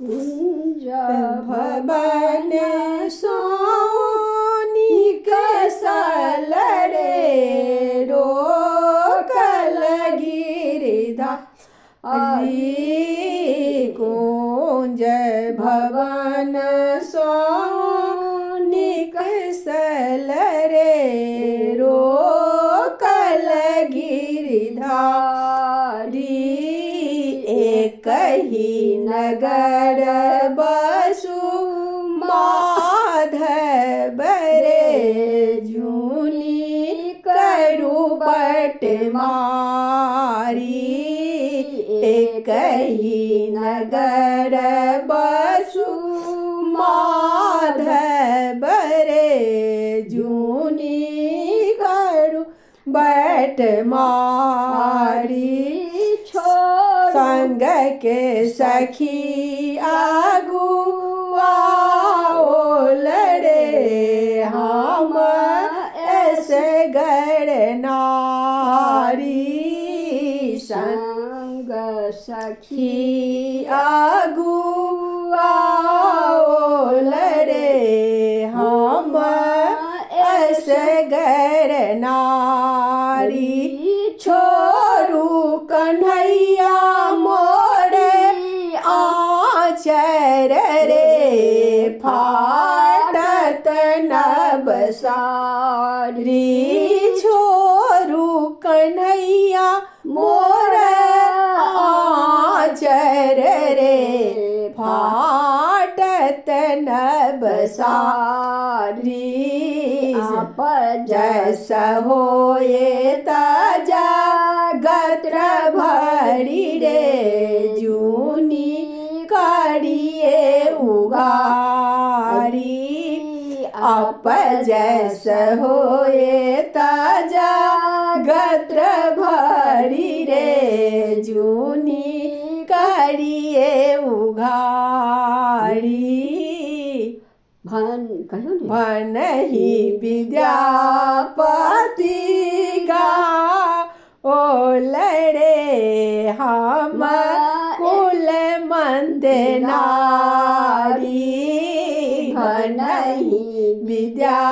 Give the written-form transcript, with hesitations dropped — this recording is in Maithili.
कुंज भवन सोनी कसल रे रोकल गिरिधा हरि। कुंज भवन सोनी कसल रे रोकल गिरिधारी। एक ही नगर बसु माधव रे जूनी करु बट मारी। एक ही नगर बसु माधव रे जूनी करु बट मारी। छोड़ संग के सखी आगू आओल रे हम ऐसे गर नारी। संग सखी सखी आगू आओल रे हम ऐसे गर नारी। छोरू कन्हैया मोरे आचर रे फाटत नब सारी। छोरू कन्हैया मोर आचर रे फाटत नब सारी। आप जस होए जगत्र भरी रे जूनी करिए उगारी। अप जस होए जगत्र भरी रे जूनी करिए उघारी। भन कहियो ने। भनहि विद्यापति गा ओल रे हम कुल मंद नारी। भनहि विद्यापति